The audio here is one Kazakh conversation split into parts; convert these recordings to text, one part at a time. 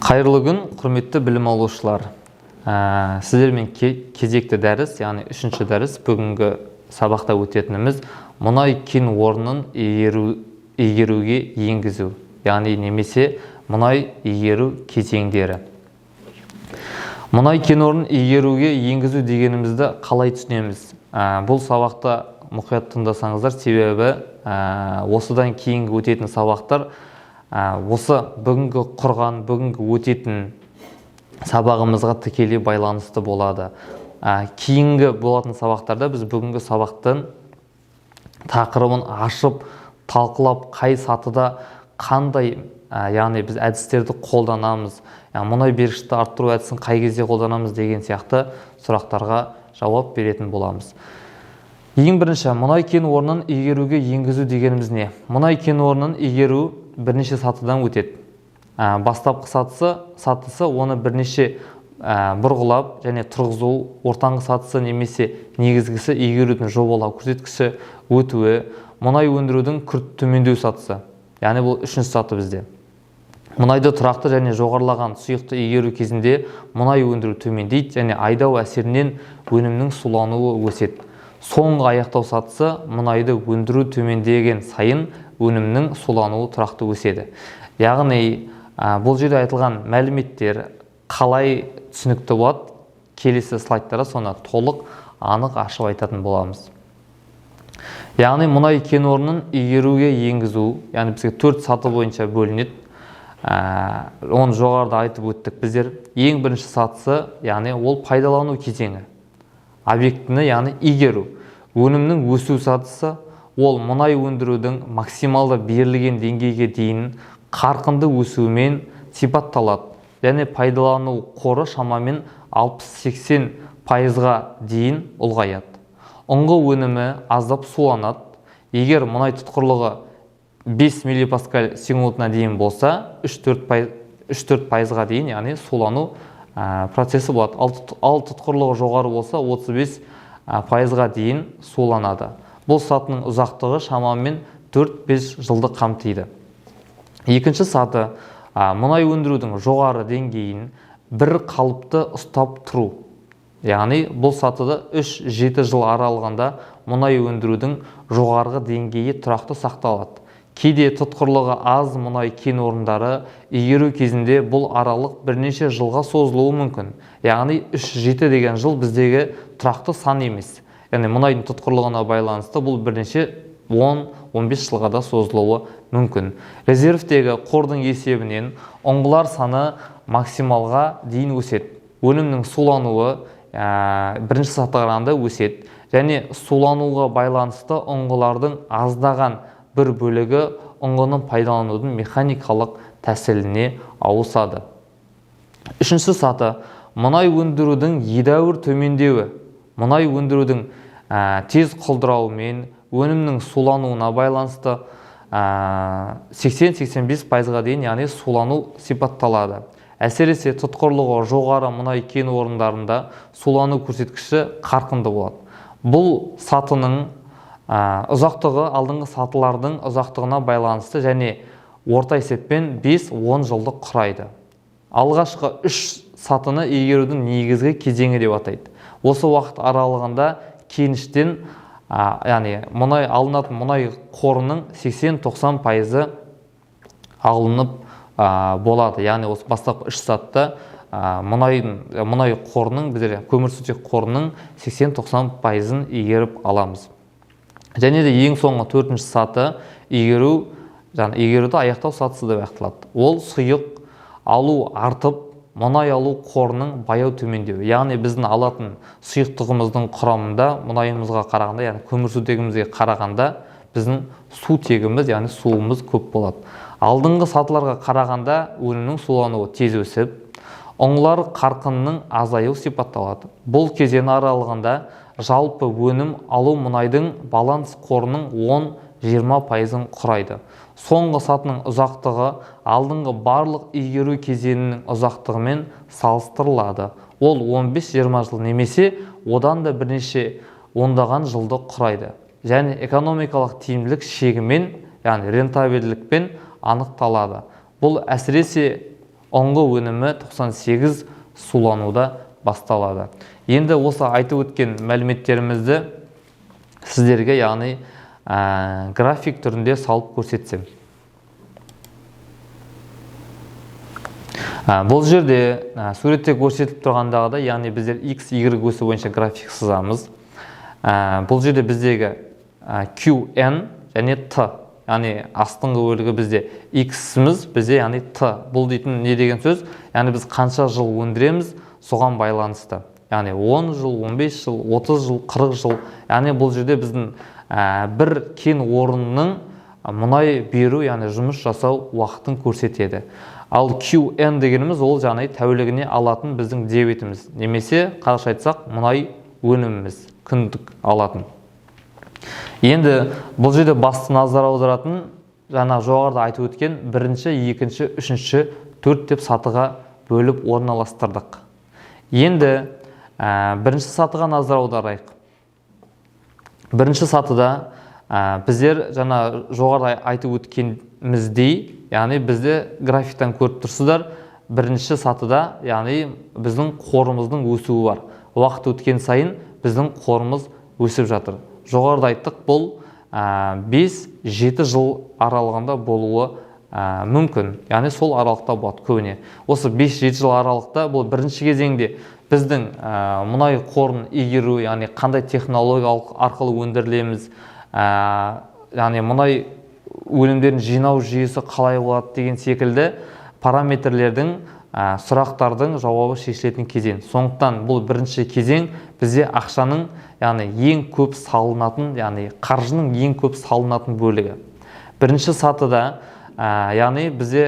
Қайырлы күн, құрметті білім алушылар! Сіздермен кезекті дәріс, яғни үшінші дәріс. Бүгінгі сабақта өтетініміз мұнай кен орнын игеруге енгізу, яғни немесе мұнай игеру кезеңдері. Мұнай кен орнын игеруге енгізу дегенімізді қалай түсінеміз? Бұл сабақта мұқият тыңдасаңыздар, себебі осыдан кейінгі өтетін сабақтар осы бүгінгі құрған, бүгінгі өтетін сабағымызға тікелей байланысты болады. Кейінгі болатын сабақтарда біз бүгінгі сабақтың тақырыбын ашып, талқылап, қай сатыда қандай яғни біз әдістерді қолданамыз, яғни мұнай бергіштікті арттыру әдісін қай кезде қолданамыз деген сияқты сұрақтарға жауап беретін боламыз. Ең бірінші, мұнай кен орнын игеруге енгізу дегеніміз не? Мұнай кен орнын игеру бірнеше сатыдан өтеді. Бастапқы сатысы оны бірнеше бұрғылап және тұрғызу, ортаңғы сатысы немесе негізгісі игерудің жобалау көрсеткіші өтуі, мұнай өндірудің күрт төмендеу сатысы, яғни бұл үшінші саты бізде. Мұнайды тұрақты және жоғарылаған сұйықты игеру кезінде мұнай өндіру төмендейді және айдау әсерінен өнімнің сулануы өседі. Соңғы аяқтау сатысы мұнайды өндіру төмендеген сайын өнімнің сулануы тұрақты өседі. Яғни бұл жерде айтылған мәліметтер қалай түсінікті болады, келесі слайдтарда соны толық, анық ашып айтатын боламыз. Яғни мұнай кен орнын игеруге енгізу, яғни бізге төрт саты бойынша бөлінеді. Оны жоғарыда айтып өттік біздер. Ең бірінші сатысы, яғни ол пайдалану кезеңі, объектіні, яғни игеру. Өнімнің өсу сатысы, ол мұнай өндірудің максималды берілген деңгейге дейін қарқынды өсуімен сипатталады және пайдалану қоры шамамен 60-80 пайызға дейін ұлғаяды. Ұңғы өнімі аздап суланады. Егер мұнай тұтқырлығы 5 миллипаскаль секундына дейін болса, 3-4 пайызға дейін, яғни сулану процесі болады. Ал тұтқырлығы жоғары болса, 35 пайызға дейін суланады. Бұл сатының ұзақтығы шамамен 4-5 жылды қамтиды. Екінші саты мұнай өндірудің жоғары деңгейін бір қалыпты ұстап тұру. Яғни бұл сатыда 3-7 жыл аралығында мұнай өндірудің жоғарғы деңгейі тұрақты сақталады. Кейде тұтқырлығы аз мұнай кен орындары игеру кезінде бұл аралық бірнеше жылға созылуы мүмкін. Яғни 3-7 деген жыл біздегі тұрақты сан емес. Яғни мұнайдың тұтқырлығына байланысты бұл бірнеше 10-15 жылға да созылуы мүмкін. Резервтегі қордың есебінен ұңғылар саны максималға дейін өседі. Өнімнің сулануы бірінші сатыға қарағанда өседі және сулануға байланысты ұңғылардың аздаған бір бөлігі ұңғыны пайдаланудың механикалық тәсіліне ауысады. Үшінші саты мұнай өндірудің едәуір төмендеуі. Мұнай өндірудің тез құлдырауымен өнімнің сулануына байланысты 80-85 пайызға дейін, яғни сулану сипатталады. Әсіресе тұтқырлығы жоғары мұнай кен орындарында сулану көрсеткіші қарқынды болады. Бұл сатының ұзақтығы алдыңғы сатылардың ұзақтығына байланысты және орта есеппен 5-10 жылды құрайды. Алғашқы үш сатыны игерудің негізгі кезеңі деп атайды. Осы уақыт аралығында кеніштен, яғни мұнай алынатын мұнай қорының 80-90 пайызы алынып болады. Яғни осы бастапқы үш сатыда мұнай қорының, біздер көмірсутек қорының 80-90 пайызын игеріп аламыз. Және де ең соңғы төртінші саты игеру, жаңа игеруді аяқтау сатысы деп аяқталады. Ол сұйық алу артып, мұнай алу қорының баяу төмендеуі. Яғни біздің алатын сұйықтығымыздың құрамында мұнайымызға қарағанда, яғни көмірсутегімізге қарағанда біздің сутегіміз, яғни суымыз көп болады. Алдыңғы сатыларға қарағанда өнімнің сулануы тез өсіп, ұңғылар қарқынының азаюы сипатталады. Бұл кезең аралығында жалпы өнім алу мұнайдың баланс қорының 10-20 пайызын құрайды. Соңғы сатының ұзақтығы алдыңғы барлық игеру кезеңінің ұзақтығымен салыстырылады. Ол 15-20 жыл немесе одан да бірнеше ондаған жылды құрайды. Және экономикалық тиімділік шегімен, яғни рентабельділікпен анықталады. Бұл әсіресе Ұңғы өнімі 98 сулануда басталады. Енді осы айтып өткен мәліметтерімізді сіздерге, яғни график түрінде салып көрсетсем. Бұл жерде суретте көрсетіліп тұрғандағыдай, яғни біздер X, Y өсі бойынша график сызамыз. Бұл жерде біздегі QN және T, яғни астыңғы бөлігі бізде X-іміз, бізде яғни T. Бұл дейтін не деген сөз? Яғни біз қанша жыл өндіреміз, соған байланысты. Яғни 10 жыл, 15 жыл, 30 жыл, 40 жыл. Яғни бұл жерде біздің бір кен орнының мұнай беру, яғни жұмыс жасау уақытын көрсетеді. Ал QN дегеніміз ол яғни тәулігіне алатын біздің дебетіміз, немесе қазақша айтсақ мұнай өніміміз, күндік алатын. Енді бұл жерде басты назар аударатын жаңа жоғарыда айтып өткен бірінші, екінші, үшінші, төрт деп сатыға бөліп орналастырдық. Енді бірінші сатыға назар аударайық. Бірінші сатыда біздер жаңа жоғарыда айтып өткеніміздей, яғни бізде графиктен көріп тұрсыздар, бірінші сатыда, яғни біздің қорымыздың өсуі бар. Уақыт өткен сайын біздің қорымыз өсіп жатыр. Жоғарыда айттық, бұл 5-7 жыл аралығында болуы мүмкін. Яғни сол аралықта болады көбіне. Осы 5-7 жыл аралықта бұл бірінші кезеңде біздің мұнай қорын игеру, яғни қандай технологиялық арқылы өндірілеміз, яғни мұнай өнімдерін жинау жүйесі қалай болады деген секілді параметрлердің, сұрақтардың жауабы шешілетін кезең. Сондықтан бұл бірінші кезең бізде ақшаның, яғни ең көп салынатын, яғни қаржының ең көп салынатын бөлігі. Бірінші сатыда, яғни бізде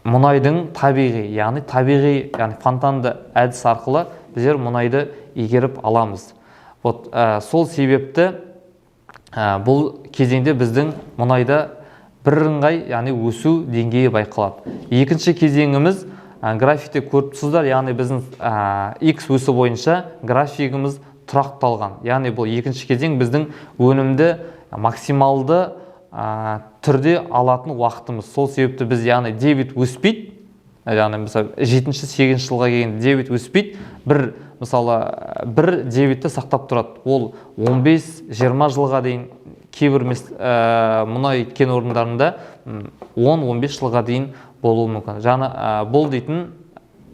мұнайдың табиғи, яғни табиғи, яғни фонтанды әдіс арқылы біздер мұнайды игеріп аламыз. Вот, сол себепті бұл кезеңде біздің мұнайда бірыңғай, яғни өсу деңгейі байқалады. Екінші кезеңіміз, графикте көріп тұрсыздар, яғни біздің X өсі бойынша графигіміз тұрақталған. Яғни бұл екінші кезең біздің өнімді максималды түрде алатын уақытымыз. Сол себепті біз, яғни дебет өспейді, яғни мысалы жетінші, сегізінші жылға келгенде дебет өспейді, бір мысалы бір дебетті сақтап тұрады. Ол 15-20 жылға дейін, кейбір мұнай кен орындарында 10-15 жылға дейін болуы мүмкін. Жаңа, бұл дейтін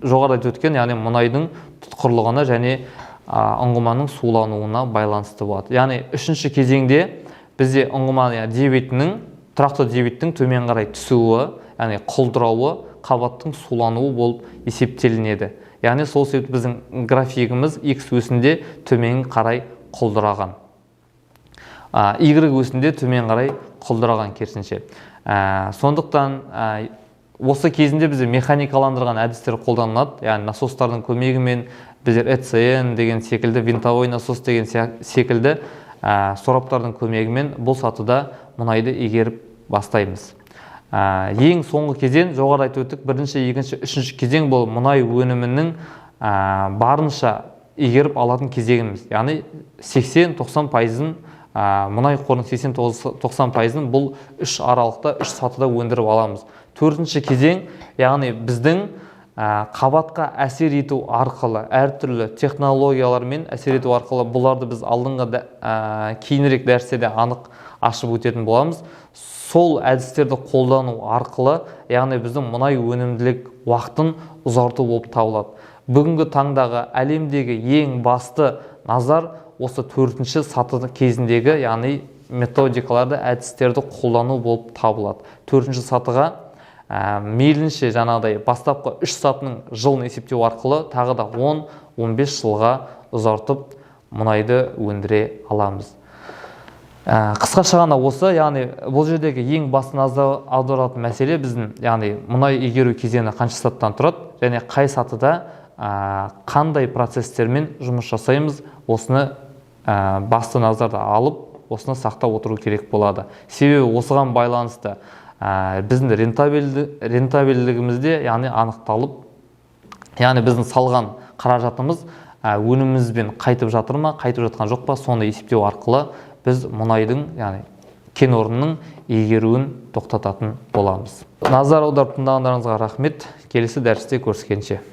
жоғарыда айтып өткен, яғни мұнайдың тұтқырлығына және ұңғыманың сулануына байланысты болады. Яғни үшінші кезеңде бізде ұңғыма, яғни дебетінің, тұрақты дебеттің төмен қарай түсуі, яғни құлдырауы, қабаттың сулануы болып есептелінеді. Яғни сол себепті біздің графигіміз X өсінде төмен қарай құлдыраған. Y өсінде төмен қарай құлдыраған керісінше. Сондықтан осы кезінде бізде механикаландырған әдістер қолданылады. Яғни насостардың көмегімен біздер ECN деген секілді, винтовой насос деген секілді, сораптардың көмегімен бұл сатыда мұнайды игеріп бастаймыз. Ең соңғы кезең, жоғарыда айтып өттік, бірінші, екінші, үшінші кезең бұл мұнай өнімінің барынша игеріп алатын кезеңіміз. Яғни 80-90 пайызын, мұнай қорының 80-90 пайызын бұл үш аралықта, үш сатыда өндіріп аламыз. Төртінші кезең, яғни біздің қабатқа әсер ету арқылы, әртүрлі технологиялармен әсер ету арқылы, бұларды біз алдыңғы кейінірек дәрістерде анық ашып өтетін боламыз. Сол әдістерді қолдану арқылы, яғни біздің мұнай өнімділік уақытын ұзарту болып табылады. Бүгінгі таңдағы әлемдегі ең басты назар осы төртінші саты кезіндегі, яғни методикаларды, әдістерді қолдану болып табылады. Төртінші сатыға мейлінше жаңағыдай бастапқы үш сатының жылын есептеу арқылы тағы да 10-15 жылға ұзартып мұнайды өндіре аламыз. Қысқаша ғана осы, яғни бұл жердегі ең басты назар аударатын мәселе біздің, яғни мұнай игеру кезеңі қанша сатыдан тұрады және қай сатыда қандай процесстермен жұмыс жасаймыз, осыны басты назарда алып, осыны сақтап отыру керек болады. Себебі осыған байланысты біздің рентабельдігімізде, яғни анықталып, яғни біздің салған қаражатымыз өнімімізбен қайтып жатыр ма, қайтып жатқан жоқ па, соны есептеу арқылы біз мұнайдың, яғни кен орнының игеруін тоқтататын боламыз. Назар аударып тыңдағандарыңызға рахмет. Келесі дәрісте көріскенше.